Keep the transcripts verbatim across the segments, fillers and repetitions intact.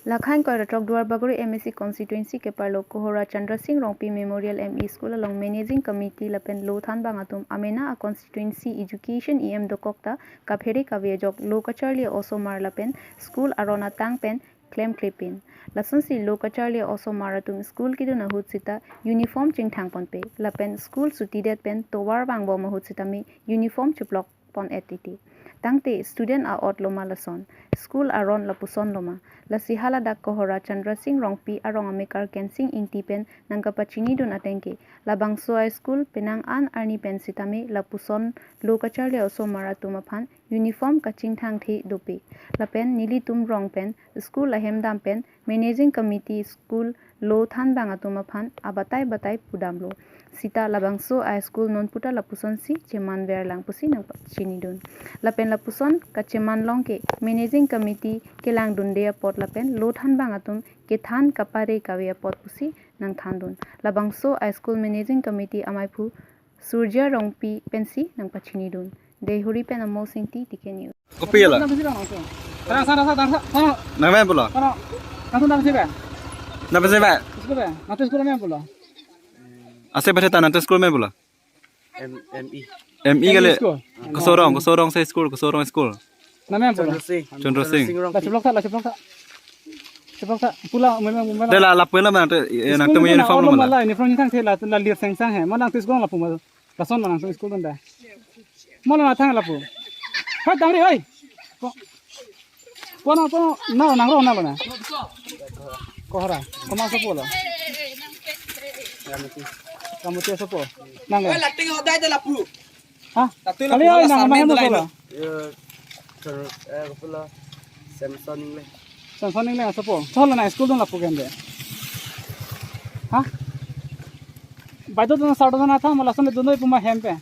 Lakhain koira throk Duar Bagori M A C constituency keparlo Kohora Chandra Singh Rongpi Memorial M E School along Managing Committee lapen lo thanbang atum amena a constituency Education E M dokok ta kaphere kave ajok lo kacharli osomar lapen school aron atang pen klemklepin. Lasonsi lo kacharli osomar atum school kedun ahut sita uniform chingthang ponpe lapen school suti det pen tovar vangbom ahut sitame uniform chiplok pon-et titi. Tangte student a-ot loma lason, school aron lapuson loma. Lasi haladak Kohora Chandra Singh Rongpi arong amekar Kensing Ingti pen nangkapachinidun atengke, labangso a-school penang an arni pen sitame lapuson lo kacharli osomar atum aphan uniform kachingthangthe dope. Lapen nelitum rong pen school ahem dam pen Managing Committee school lo thanbang atum aphan abatai batai pudamlo. Sita labangso a-school non puta lapusonsi cheman verlang pusi nangpachinidun. Lapen lapuson kacheman longke Managing Committee kelangdunde apot lapen lo thanbang atum kethan kapare kave apot pusi nangthandun. Labangso a-school Managing Committee amaiphu Surjya Rongpi pensi nangpachinidun. Deihori pen Amo Singti, T K News. Kopi la? Tang, tang, tang, tang, tang. Nang main bola? Tang, tang, tang, tang, tang. Nang main bola? School pen? Nang school main bola? Ase bete ta nang school main bola? M, M E. M E kali. School? Kosorong, kosorong sa school, kosorong school. Nang main bola? Chandra Singh. Chandra Singh. La chiplok tha, la chiplok tha. Chiplok tha. Pula, mela, mela. Dela lapu la nang te, eh, nang school tumi uniform lo mala. Uniform ni thang the la, la lir seng sang he. Mala nang school lapu mala. Lason mala nang school dun da. Mala nang thang lapu. Hoi, dangri, hoi. Ko-, kono, kono, na, nang ro, na lo na. Kohora. Komat asopo lo? Kamuti asopo. Nang. Hoi, lating hodai de lapu. Ha? Tatu kali lapu, oi, nang main bola. Yo, ter-, eh, apa lo? Samson English. Samson English asopo. Cholo na school dun lapu kende. Ha? Baideo dun sar dun na tha, mala son dun puma hem pe.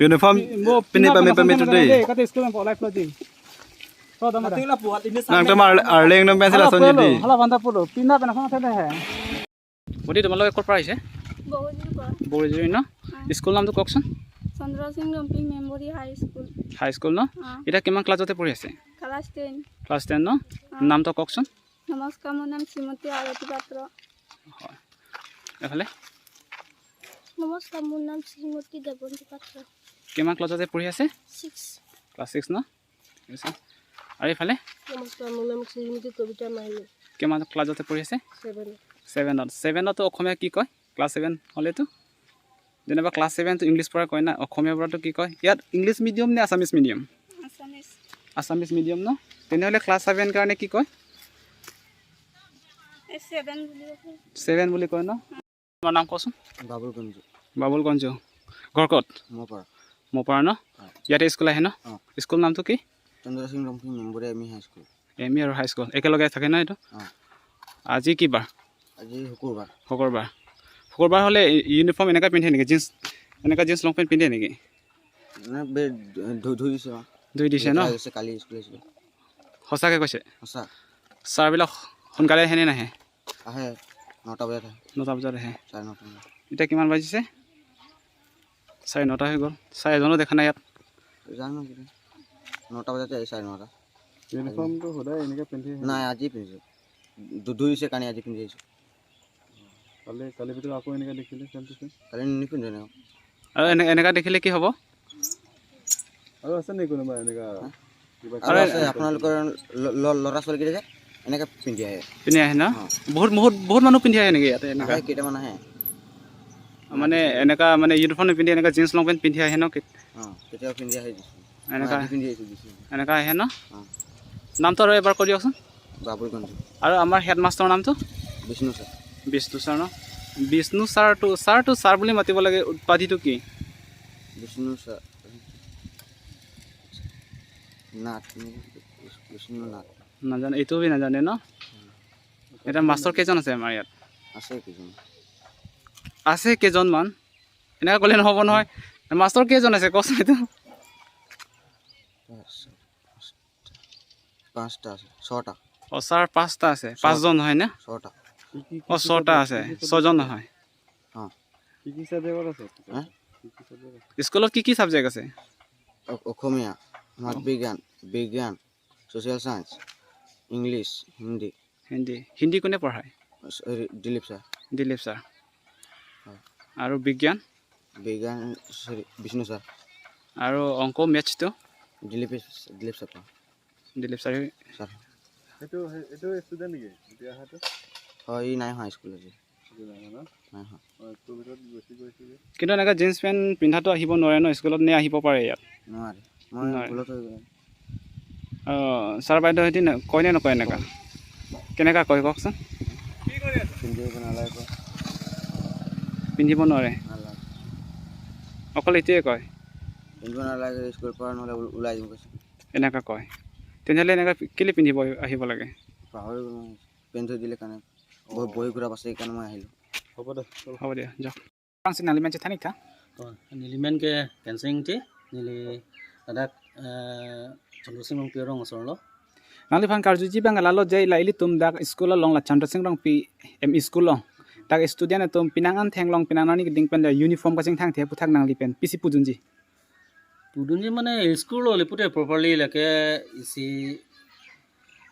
Uniform mo pini pame pame today. Kate school po life lo di. So dama da. Nang tomar arleng nang pensi lason jadi. Hala banda pulo. Pina pena khong thele he. Bodi, তোমালোকে ক'ৰ পৰা আহিছে? বগৰীৰ পৰা। বগৰীজুৰি ন? হয়। School নামটো কওকচোন। Chandra Singh Rongpi memory high school. High school ন? অ। এতিয়া কিমান ক্লাছতে পঢ়ি আছে? Class ten. ক্লাছ টেন ন? অ। নামটো কওকচোন। নমস্কাৰ, মোৰ নাম শ্ৰীমতী আৰতী পাত্ৰ। হয়। এইফালে? নমস্কাৰ, মোৰ নাম শ্ৰীমতী দেৱন্তী পাত্ৰ। কিমান ক্লাছতে পঢ়ি আছে? ছিক্স। ক্লাছ ছিক্স ন? ঠিক আছে। আৰু এইফালে? নমস্কাৰ, মোৰ নাম শ্ৰীমতী কবিতা মাইনী। কিমান ক্লাছতে পঢ়ি আছে? ছেভেন। ছেভেনত। ছেভেনতো অসমীয়া কি কয়? ক্লাছ ছেভেন হ'লেতো? যেনিবা ক্লাছ ছেভেনটো ইংলিছ পৰা কয় না, অসমীয়া পৰাটো কি কয়? ইয়াত ইংলিছ মিডিয়াম নে Assamese medium? Assamese. Assamese medium ন? তেনেহ'লে ক্লাছ ছেভেন কাৰণে কি কয়? এই ছেভেন বুলি কয়। ছেভেন বুলি কয় ন? তোমাৰ নাম কচোন? বাবুল কুঞ্জু। বাবুল কুঞ্জু। ঘৰ ক'ত? মপাৰ। মপাৰ ন? হয়। ইয়াতে স্কুল আহে ন? অ। স্কুল নামটো কি? Chandra Singh Rongpi memorial M E high school. M E আৰু হাই স্কুল একেলগে থাকে ন এইটো? অ। আজি কি বাৰ? আজি শুকুৰবাৰ। শুকুৰবাৰ। শুকুৰবাৰ হ'লে ই-, ইউনিফৰ্ম এনেকা পিন্ধে নেকি? জিন্স, এনেকা জিন্স লং পেণ্ট পিন্ধে নেকি? মানে বে-, ধু-, ধুই দিছে, অ। ধুই দিছে ন? ধুই দিছে, কালি স্কুল আহিছিলে। সঁচাকে কৈছে? সঁচা। ছাৰবিলাক সোনকালে আহেনে নাহে? আহে, নটা বজাত আহে। নটা বজাত আহে। চাৰে নটা মানত। এতিয়া কিমান বাজিছে? চাৰে নটা হৈ গ'ল। ছাৰ এজনো দেখা নাই ইয়াত। জানো কিবা। নটা বজাতে আহিছে, চাৰে নটা। ইউনিফৰ্মটো সদায় এনেকে পিন্ধি আহে? নাই, আজি পিন্ধিছো। ধু-, ধুই দিছে কাৰণে আজি পিন্ধি আহিছো। কালি, কালি ভিতৰত আকৌ এনেকে দেখিলে, চেম টু চেম? কালি নিপিন্ধো এনেকে। আৰু এনে-, এনেকা দেখিলে কি হ'ব? আৰু আছে নেকি কোনোবা এনেকা হা? কিবা আৰু কিবি আছে, আছে? আপোনালোকৰ ল-, ল-, ল'ৰা ছোৱালীকেইটা যে এনেকে পিন্ধি আহে। পিন্ধি আহে ন? অ। বহুত, বহুত, বহুত মানুহ পিন্ধি আহে নেকি ইয়াতে এনেকা? আহে, কেইটামান আহে। মানে এনেকা মানে ইউনিফৰ্ম নিপিন্ধি এনেকা জিন্স লং পেণ্ট পিন্ধি আহে ন? কেত-, অ, কেতিয়াবা পিন্ধি আহে। এনেকা, মই আজি পিন্ধি আহিছো বিচি। এনেকা আহে ন? অ। নামটো আৰু এবাৰ কৈ দিয়কচোন। বাবুল কুঞ্জু। আৰু আমাৰ হেডমাষ্টৰৰ নামটো? বিষ্ণু ছাৰ। বিষ্ণু ছাৰ ন? বিষ্ণু ছাৰটো, ছাৰটো ছাৰ বুলি মাতিব লাগে, উপাধিটো কি? বিষ্ণু ছাৰ। নাথ নেকি? বিষ্ণু নাথ। নাজানে, এইটো বি নাজানে ন? এতিয়া মাষ্টৰ কেইজন আছে আমাৰ ইয়াত? আছে কেইজন। আছে কেইজনমান? এনেকা ক'লে নহ'ব নহয়। মাষ্টৰ কেইজন আছে কচোন এইটো? পাঁচটা আছে, ছটা। অ, ছাৰ পাঁচটা আছে, ছটা। পাঁচজন নহয় নে? ছটা। অ, ছটা আছে, ছজন নহয়। অ। কি কি ছাবজেক্টত আছে? হা? কি কি ছাবজেক্ট আছে? স্কুলত কি কি ছাবজেক্ট আছে? অ-, অসমীয়া, সমাজ অ। বিজ্ঞান, বিজ্ঞান, ছ'চিয়েল ছায়েন্স, ইংলিছ, হিন্দী। হিন্দী, হিন্দী কোনে পঢ়ায়? চ-, হেৰি, দিলীপ ছাৰ। দিলীপ ছাৰ। হয়। আৰু বিজ্ঞান? বিজ্ঞান, হেৰি, বিষ্ণু ছাৰ। আৰু অংক, মেথছটো? দিলীপ, দিলীপ ছাৰ। দিলীপ ছাৰে। ছাৰ। এইটো, এইটো ষ্টুডেণ্ট নেকি এতিয়া অহাটো? হয়, ই নাই অহা স্কুল আজি। এইটো নাই অহা ন? নাই অহা। অ, স্কুল ভিতৰত গৈছে, গৈছে যে। কিন্তু এনেকা জিন্স পেণ্ট পিন্ধাটো আহিব নোৱাৰে ন স্কুলত, নে আহিব পাৰে ইয়াত? নোৱাৰে। মই নোৱাৰে। ভুলত হৈ গ'ল। অ, ছাৰ বাইদেউ সৈতে নে-, কয় নে নকয় এনেকা? কয়। কেনেকা কয় কওকচোন? পিন্ধিব নালাগে কয়। পিন্ধিব নোৱাৰে? নালাগে। অকল এইটোৱে কয়? পিন্ধিব নালাগে, স্কুলৰ পৰা নহ'লে ওল-, ওলাই দিম কৈছে। এনেকা কয়। তেনেহ'লে এনেকা পি-, কেলে পিন্ধিব আহি-, আহিব লাগে? পাহৰি গ'লো মই। পেণ্ট থৈ দিলে কাৰণে। ব-, অ। বহী ঘূৰাব আছে, সেইকাৰণে মই আহিলোঁ। হ'ব দে। হ'ব দে, যাওক। Bang si nangli men chethan ik tha? Oh, neli men ke Kensing Ingti, neli ladak, eh, Chandra Sing Rongpi arong asor lo. Nangliphan karjuji abang lalo je la ilitum dak school along la Chandra Sing Rongpi M E school along. Dak student atum penang an theklong penang arni keding pen la uniform kachingthangthe aphuthak nangli pen pisi pudunji? Pudunji mane school lo le pute properly lake isi,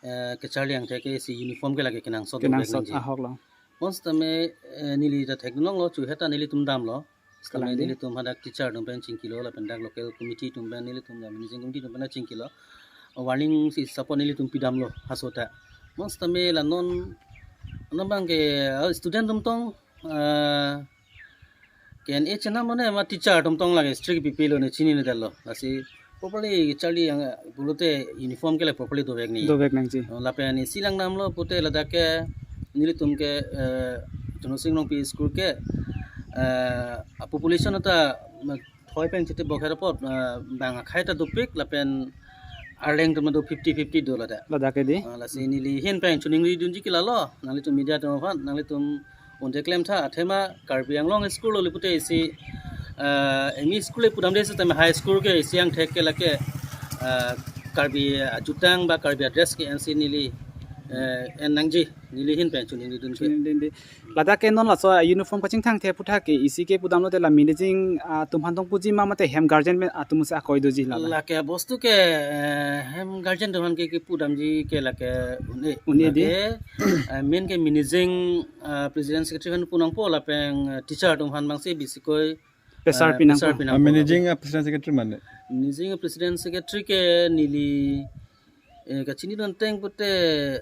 eh, kacharli angthek ke isi uniform ke lake kenangsot dovek nangji. Kenangsot ahok lo. Bonsitame, eh, neli ta theklonglo, chuhe ta nelitum damlo. Sitame kalang di. Nelitum hadak teacher atum pen chingkilo, lapen dak local committee atum pen nelitum, la managing committee atum pen chingkilo. Warning si support nelitum pidamlo, haso ta. Bonsitame la non, non abang ke, ah, student atum tong, ah, K N A chenam lo ne ma teacher atum tong lake strict pipilo ne chinine detlo. Lasi properly charli ang pulote uniform ke le properly dovek nangji. Dovek nangji. Oh, lapen isi lang damlo pute ladak ke nelitum ke, eh, Chandra Sing Rongpi school ke, eh, a population ta ma thoi pen chete bokher apot, eh, bang akhai ta dopik lapen arleng atum do fifty fifty do ladak. Ladak ke di. Ah, lasi neli ahin pen choningri dunji ke lalo, nanglitum media atum aphan, nanglitum un-e klem tha, athema Karbi Anglong school lo le pute isi, ah, M E school le pudam de sitame high school ke isi angthek ke lake, ah, Karbi ajutang ba Karbi adress ke ensi neli, eh, en nangji, neli ahin pen choningri dun ke. Choningri dun di. Ladak ke non laso uniform kachingthangthe aphuthak ke isi ke pudamlo te la managing, ah, atum aphan tong puji ma mate hem guardian pen atum si akoi doji la la? Lake bostu ke, eh, hem guardian atum aphan ke, kepudamji ke lake un-e. Un-e di. Lake, eh, main ke managing, ah, president secretary aphan pu nangpo lapen, eh, teacher atum aphan bang si bisikoi, pressure, eh, pi nangpo. Pressure pi nangpo. Ah, managing, ah, president secretary mane? Managing president secretary ke neli, eh, kachini dun teng pute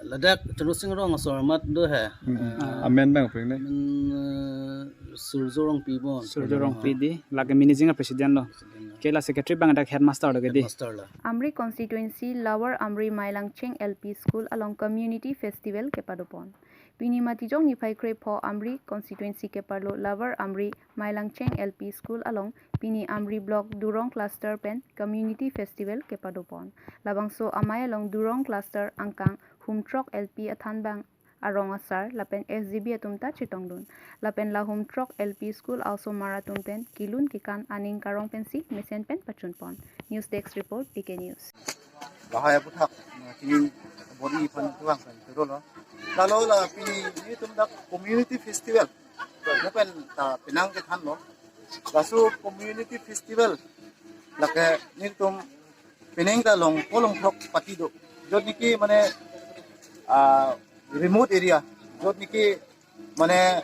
ladak Chandra Sing Rong asor amat do he. Hmm. Eh, amen bang pring ne? Amen, eh, Surjo Rongpi bon. Surjo Rongpi di, lake managing president lo. President lo. Ke la secretary bang dak headmaster lo ke di. Headmaster lo. Amri constituency Lower Amri Mailangcheng L P School along community festival kepadopon. Pini Matijong niphai krepho Amri constituency keparlo Lower Amri Mailangcheng L P School along pini Amri Block Durong Cluster pen Community Festival kepadopon. Labangso amei along Durong Cluster angkang Humthrok L P athanbang arong asar lapen S G B atum ta chetongdun. Lapen la Humthrok L P School a-osomar atum pen kelun kekan aning karong pensi mesen pen pachunpon. News Desk Report, T K News. Lahai aphuthak, uh, kini body aphan tuang pen turo lo. Lalo la pini nelitum dak community festival. Mo pen ta penang kethanlo. Laso community festival lake nelitum penang ta long kolong throk party do. Jot niki mane, ah, remote area. Jot niki mane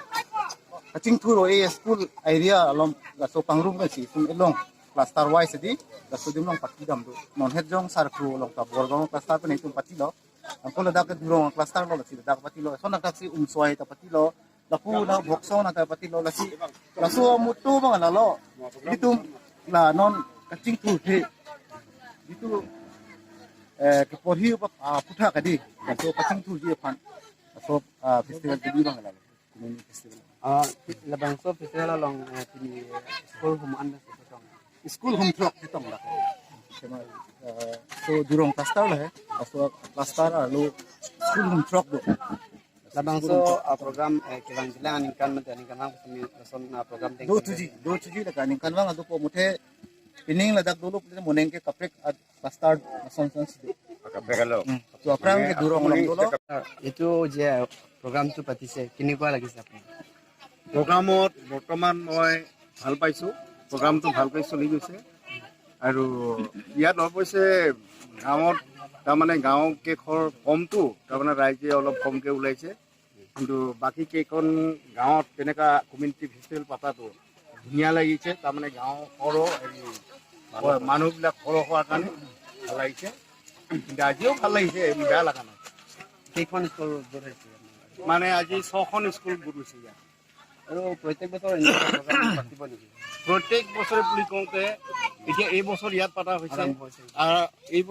kachingthur o-e school area along laso pangrum ke si sum elong cluster wise di laso adim along party damdo. Non het jong sar kru along ta Borgaon cluster pen itum party lo. Angko ladak ke Durong cluster lo, lasi ladak party lo. Son ladak si Umsoi ta party lo. Lapu na Bhoksong na ta party lo, lasi. Laso motto bang lalo. Itum la non kachingthurthe. Itum, eh, keporhi pa, ah, aphuthak adi. Laso kachingthurji aphan. Laso, ah, festival ke di bang lalo. Community festival. Ah, labangso festival along, eh, pini school hum an chetong? School Humthrok chetong la. Sema, eh, so Durong cluster la he. Laso cluster arlo school Humthrok do. Labangso, ah, program, eh, kevang jilang aningkan mate aningkanvang semi lason, ah, program deng. Do thuji, do thuji lake aningkanvang adopo muthe pining ladak dolo pute moning ke kaprek ad cluster lason son si do. Kaprek alo. Hmm. To aphrang ke Durong along dolo. এইটো যে প্ৰগ্ৰামটো পাতিছে, কেনেকুৱা লাগিছে আপোনাৰ? প্ৰগ্ৰামত বৰ্তমান মই ভাল পাইছোঁ, প্ৰগ্ৰামটো ভালকৈ চলি গৈছে। আৰু ইয়াত অৱশ্যে গাঁৱত তাৰমানে গাঁও কেইঘৰ কমটো, তাৰমানে ৰাইজে অলপ কমকে ওলাইছে, কিন্তু বাকী কেইখন গাঁৱত তেনেকুৱা কমিউনিটি ফেষ্টিভেল পতাটো ধুনীয়া লাগিছে। তাৰমানে গাঁও সৰহ, হেৰি, মানুহবিলাক সৰহ হোৱাৰ কাৰণে ভাল লাগিছে। কিন্তু আজিও ভাল লাগিছে, বেয়া লগা নাই। কেইখন স্কুল গোট হৈছে? মানে আজি ছখন স্কুল গোট হৈছে ইয়াত। আৰু প্ৰত্যেক বছৰ এনেকুৱা প্ৰগ্ৰাম পাতিব নেকি? প্ৰত্যেক বছৰে বুলি কওঁতে এতিয়া এই বছৰ ইয়াত পতা হৈছে। আৰম্ভ হৈছে। আৰু এই বছৰ